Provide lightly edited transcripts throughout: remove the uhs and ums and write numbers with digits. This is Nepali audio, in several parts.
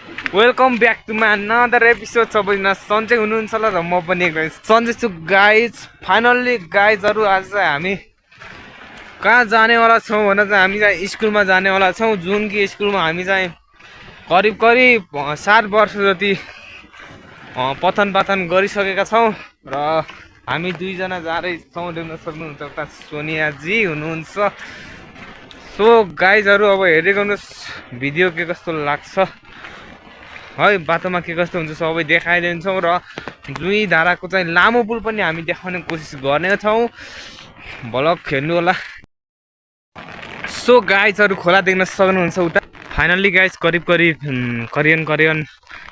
Welcome back to my another episode. सबैजना सन्चै हुनुहुन्छ होला र म पनि सन्चै छु गाइज। फाइनल्ली गाइजहरू आज चाहिँ हामी कहाँ जानेवाला छौँ भने चाहिँ हामी चाहिँ स्कुलमा जानेवाला छौँ। जुन कि स्कुलमा हामी चाहिँ करिब करिब 7 वर्ष जति पठन पाठन गरिसकेका छौँ र हामी दुईजना जाँदैछौँ। देख्न सक्नुहुन्छ उता सोनियाजी हुनुहुन्छ। सो गाइजहरू अब हेर्दै गर्नुहोस् भिडियो के कस्तो लाग्छ है, बाटोमा के कस्तो हुन्छ सबै देखाइदिन्छौँ र जुई धाराको चाहिँ लामो पुल पनि हामी देखाउने कोसिस गर्नेछौँ। भलक खेल्नु होला। सो गाइजहरू खोला देख्न सक्नुहुन्छ उता। फाइनल्ली गाइज करिब करियन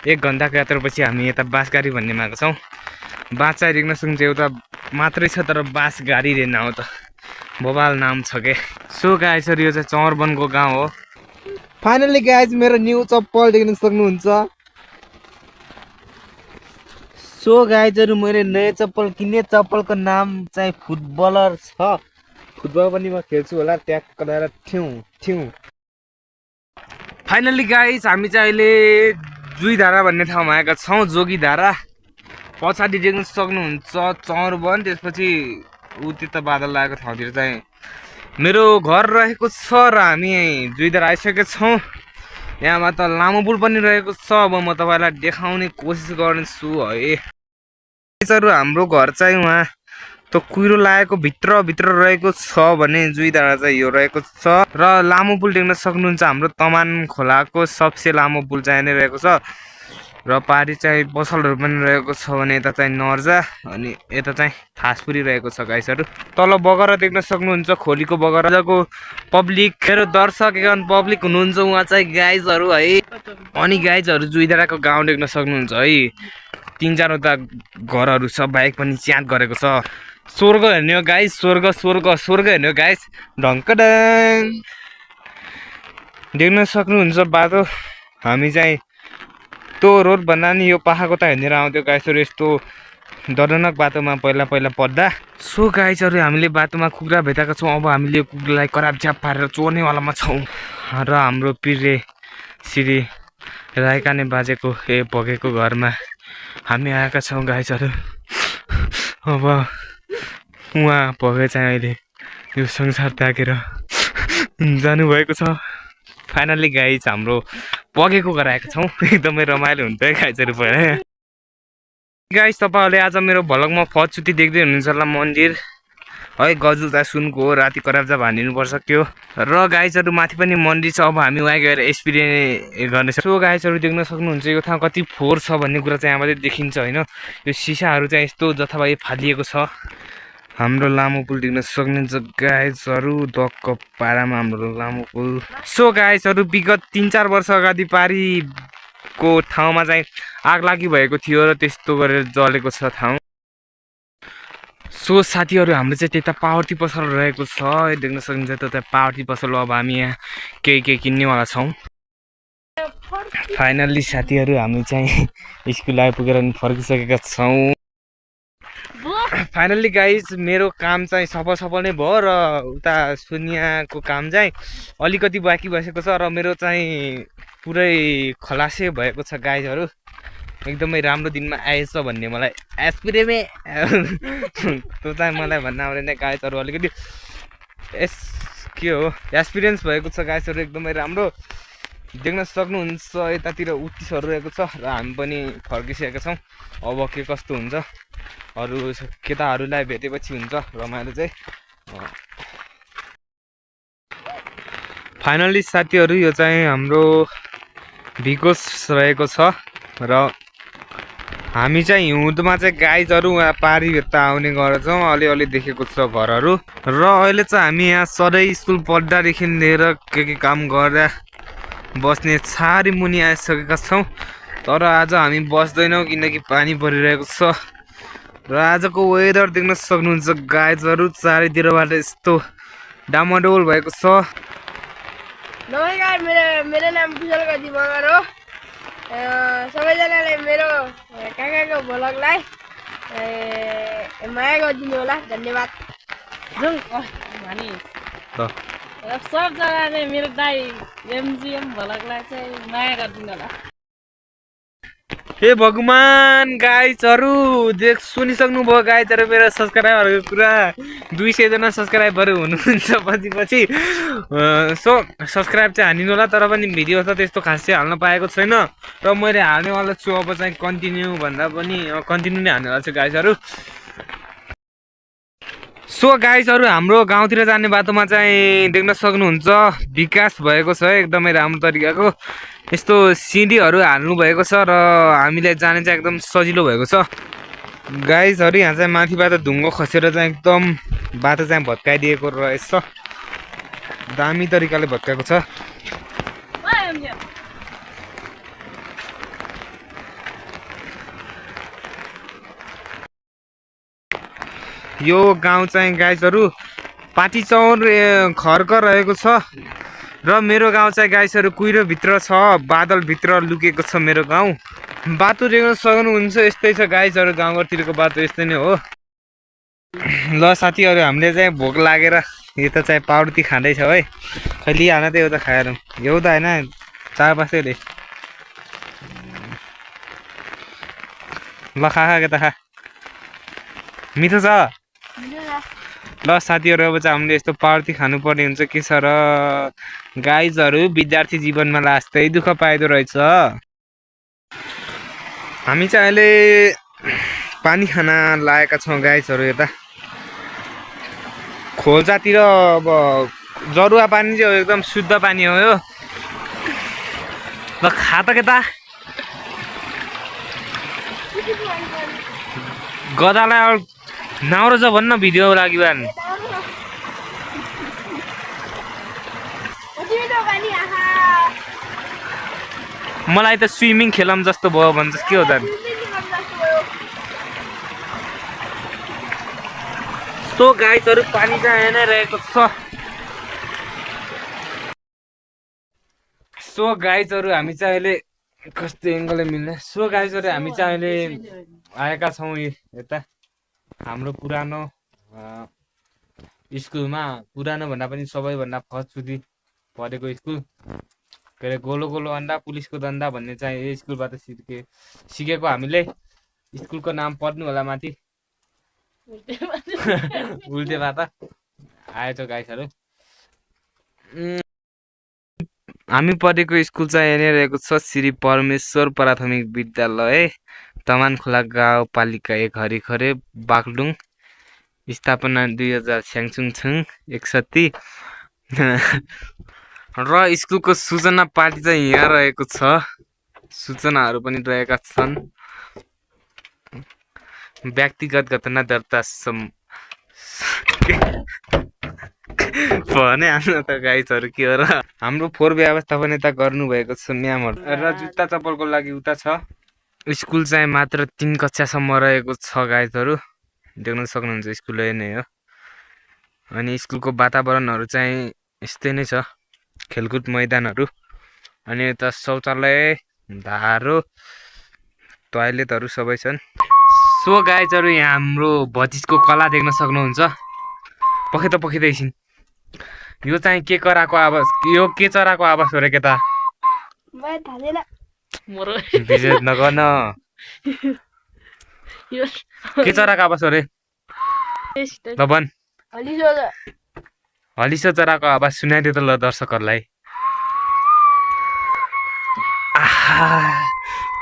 1 घन्टाको यात्रापछि हामी यता बाँसगारी भन्नेमा आएको छौँ। बाँस चाहिँ देख्न सक्नुहुन्छ एउटा मात्रै छ तर बाँस गाडी रे नाउँ त बबाल नाम छ के। सो गाइजहरू यो चाहिँ चौरवनको गाउँ हो। फाइनल्ली गाइज मेरो न्यू चप्पल देख्न सक्नुहुन्छ। सो गाइजहरू मैले नयाँ चप्पल किने। चप्पलको नाम चाहिँ फुटबलर छ। फुटबल पनि म खेल्छु होला ट्याक लगाएर ठ्यौँ। फाइनल्ली गाइज हामी चाहिँ अहिले जुइधारा भन्ने ठाउँमा आएका छौँ। जोगीधारा पछाडि देख्न सक्नुहुन्छ चौरवन। त्यसपछि ऊ त्यता बादल लागेको ठाउँतिर चाहिँ मेरो घर रहेको छ र हामी जुइधारा आइसकेका छौँ। यहाँमा त लामो पुल पनि रहेको छ। अब म तपाईँलाई देखाउने कोसिस गर्नेछु है। हाम्रो घर चाहिँ उहाँ त कुहिरो लागेको भित्र रहेको छ भने जुइधारा चाहिँ यो रहेको छ र लामो पुल देख्न सक्नुहुन्छ। हाम्रो तमान खोलाको सबसे लामो पुल चाहिँ नै रहेको छ र पारी चाहिँ पसलहरू पनि रहेको छ भने यता चाहिँ नर्जा अनि यता चाहिँ थासपुरी रहेको छ गाइसहरू। तल बगरा देख्न सक्नुहुन्छ खोलीको बगराको पब्लिक मेरो दर्शक एवं पब्लिक हुनुहुन्छ उहाँ चाहिँ गाइजहरू है। अनि गाइजहरू जुइधाराको गाउँ देख्न सक्नुहुन्छ है। 3-4वटा घरहरू छ। बाइक पनि च्यात गरेको छ। स्वर्ग हेर्ने हो गाइज। स्वर्ग हेर्ने हो गाइज। ढङ्कडाङ देख्न सक्नुहुन्छ बाटो। हामी चाहिँ त्यो रोड भन्दा नि यो पाखाको त हेरेर आउँथ्यो गाइजहरू यस्तो डरजनक बाटोमा पहिला पढ्दा। सो गाइजहरू हामीले बाटोमा कुखुरा भेटाएका छौँ। अब हामीले कुखुरालाई कराप झ्याप पारेर चोर्नेवालामा छौँ र हाम्रो पिरे श्री रायकाने बाजेको भगेको घरमा हामी आएका छौँ गाइजहरू। अब उहाँ भगे चाहिँ अहिले यो संसार त्यागेर जानुभएको छ। फाइनल्ली गाइज हाम्रो पगेको घर आएका छौँ। एकदमै रमाइलो हुन्छ है गाइजहरू। पहिला गाइज तपाईँहरूले आज मेरो भ्लगमा फर्स्टचोटि देख्दै हुनुहुन्छ होला मन्दिर है। गजुता सुनको हो। राति कराब्जा भानिनुपर्छ त्यो र गाइजहरू माथि पनि मन्दिर छ। अब हामी उहाँ गएर एक्सपिरियन्स गर्नेछौँ। सो गाइजहरू देख्न सक्नुहुन्छ यो ठाउँ कति फोहोर छ भन्ने कुरा चाहिँ यहाँबाट देखिन्छ होइन। यो सिसाहरू चाहिँ यस्तो जथाभावी फालिएको छ। हाम्रो लामो पुल देख्न सक्नुहुन्छ गाइजहरू। दक्क पारामा हाम्रो लामो पुल। सो गाइजहरू विगत 3-4 वर्ष अगाडि पारीको ठाउँमा चाहिँ आग लागि भएको थियो र त्यस्तो गरेर जलेको छ ठाउँ। सो साथीहरू हाम्रो चाहिँ त्यता पावर्टी पसल रहेको छ देख्न सक्नुहुन्छ। त्यता पावर्टी पसल अब हामी यहाँ केही किन्नेवाला छौँ। फाइनल्ली साथीहरू हामी चाहिँ स्कुल आइपुगेर फर्किसकेका छौँ। फाइनल्ली गाइज मेरो काम चाहिँ सफल नै भयो र उता सोनियाको काम चाहिँ अलिकति बाँकी बसेको छ र मेरो चाहिँ पुरै खलासै भएको छ गाइजहरू। एकदमै राम्रो दिनमा आएछ भन्ने मलाई एस्पिरेमे त्यो चाहिँ मलाई भन्न आउँदैन गाइजहरू। अलिकति के हो एक्सपिरियन्स भएको छ गाइजहरू। एकदमै राम्रो देख्न सक्नुहुन्छ। यतातिर उत्तिसहरू रहेको छ र हामी पनि फर्किसकेका छौँ। अब के कस्तो हुन्छ अरू केटाहरूलाई भेटेपछि हुन्छ रमाइलो चाहिँ। फाइनल्ली साथीहरू यो चाहिँ हाम्रो भिकोस रहेको छ र हामी चाहिँ हिउँदमा चाहिँ गाइजहरू यहाँ पारी भेट्दा आउने गर्छौँ। अलिअलि देखेको छ घरहरू र अहिले चाहिँ हामी यहाँ सधैँ स्कुल पढ्दादेखि लिएर के काम गर्दा बस्ने छारी मुनि आइसकेका छौँ। तर आज हामी बस्दैनौँ किनकि पानी परिरहेको छ र आजको वेदर देख्न सक्नुहुन्छ गाइजहरू। चारैतिरबाट यस्तो डामाडोल भएको छ। नमस्कार, मेरो नाम कुशल गति मगर हो। सबैजनाले मेरो काकाको भ्लगलाई माया गरिदिनु होला। धन्यवाद। सबजनाले मेरो दाइ एमजिएम भ्लगलाई चाहिँ माया गरिदिनु होला। हे भगवान गाइजहरू सुनिसक्नु भयो गाइजहरू मेरो सब्सक्राइबरहरूको कुरा 200 जना सब्सक्राइबरहरू हुनुहुन्छ पछि सो सब्सक्राइब चाहिँ हानिनु होला तर पनि भिडियो त त्यस्तो खास चाहिँ हाल्न पाएको छैन र मैले हाल्नेवाला छु अब चाहिँ कन्टिन्यू भन्दा पनि कन्टिन्यू नै हाल्नेवाला छु गाइजहरू सो गाइजहरू हाम्रो गाउँतिर जाने बाटोमा चाहिँ देख्न सक्नुहुन्छ विकास भएको छ एकदमै राम्रो तरिकाको यस्तो सिडीहरू हाल्नु भएको छ र हामीलाई जाने चाहिँ एकदम सजिलो भएको छ गाइजहरू यहाँ चाहिँ माथिबाट ढुङ्गो खसेर चाहिँ एकदम बाटो चाहिँ भत्काइदिएको रहेछ दामी तरिकाले भत्काएको छ यो गाउँ चाहिँ गाइजहरू पाटीचौर खर्क रहेको छ र मेरो गाउँ चाहिँ गाइजहरू कुहिरोभित्र छ बादलभित्र लुकेको छ मेरो गाउँ बाटो देख्न सक्नुहुन्छ यस्तै छ गाइजहरू गाउँघरतिरको बाटो यस्तै नै हो ल साथीहरू हामीले चाहिँ भोक लागेर यता चाहिँ पाउरुटी खाँदैछ है खै लिइहाल्न त एउटा खाएर एउटा होइन 4-5 ले ल खा के त खा मिठो छ ल साथीहरू अब चाहिँ हामीले यस्तो पाउरुटी खानुपर्ने हुन्छ के छ र गाइजहरू विद्यार्थी जीवनमा लास्टै दुःख पाइदो रहेछ हामी चाहिँ अहिले पानी खान लागेका छौँ गाइजहरू यता खोल्सातिर अब जरुवा पानी चाहिँ एकदम शुद्ध पानी हो यो ल खा त के त गदालाई नाउरो छ भन्न भिडियो लागि बिहान मलाई त स्विमिङ खेलम जस्तो भयो भन्छ के हो त सो गाइजहरू पानी चाहिँ यहाँ नै रहेको छ सो गाइजहरू हामी चाहिँ अहिले कस्तो एङ्गलले मिल्ने सो गाइजहरू हामी चाहिँ अहिले आएका छौँ यता हाम्रो पुरानो स्कुलमा पुरानो भन्दा पनि सबैभन्दा फर्स्ट सुधी पढेको स्कुल के अरे गोलो गोलो अन्डा पुलिसको दन्दा भन्ने चाहिँ यो स्कुलबाट सिकेको हामीले स्कुलको नाम पढ्नु होला माथि उल्टे बाटा आएछ गाइसहरू हामी पढेको स्कुल चाहिँ यहीँ रहेको छ श्री परमेश्वर प्राथमिक विद्यालय तमानखोला गाउँपालिका 1 हरिखरे बागलुङ स्थापना 2000 स्याङचुङ 61 र स्कुलको सूचना पार्टी चाहिँ यहाँ रहेको छ सूचनाहरू पनि रहेका छन् व्यक्तिगत घटना दर्ता भने आफ्नो त गाइजहरू के हो र हाम्रो फोहोर व्यवस्थापन यता गर्नुभएको छ म्यामहरू र जुत्ता चप्पलको लागि उता छ स्कुल चाहिँ मात्र 3 कक्षासम्म रहेको छ गाइजहरू देख्न सक्नुहुन्छ स्कुल नै हो अनि स्कुलको वातावरणहरू चाहिँ यस्तै नै छ खेलकुद मैदानहरू अनि यता शौचालय धारो टोयलेटहरू सबै छन् सो गाइजहरू यहाँ हाम्रो भतिजको कला देख्न सक्नुहुन्छ पखेत एकछिन यो चाहिँ के कराको आवाज यो के चराको आवाज हो रे के त विजय नगर्न के चराको आवाज हो रे ल भन् हलिसो चराको आवाज सुनाइदियो त ल दर्शकहरूलाई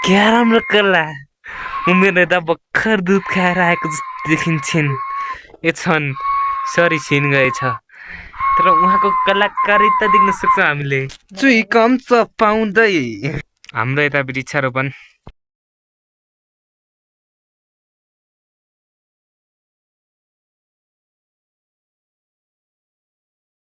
क्या राम्रो कला उमेर त भर्खर दुध खाएर आएको जस्तो देखिन्छन् छन् सरी छिन गएछ तर उहाँको कलाकारिता देख्न सक्छौँ हामीले चुई कम चपाउँदै हाम्रो यता वृक्षारोपण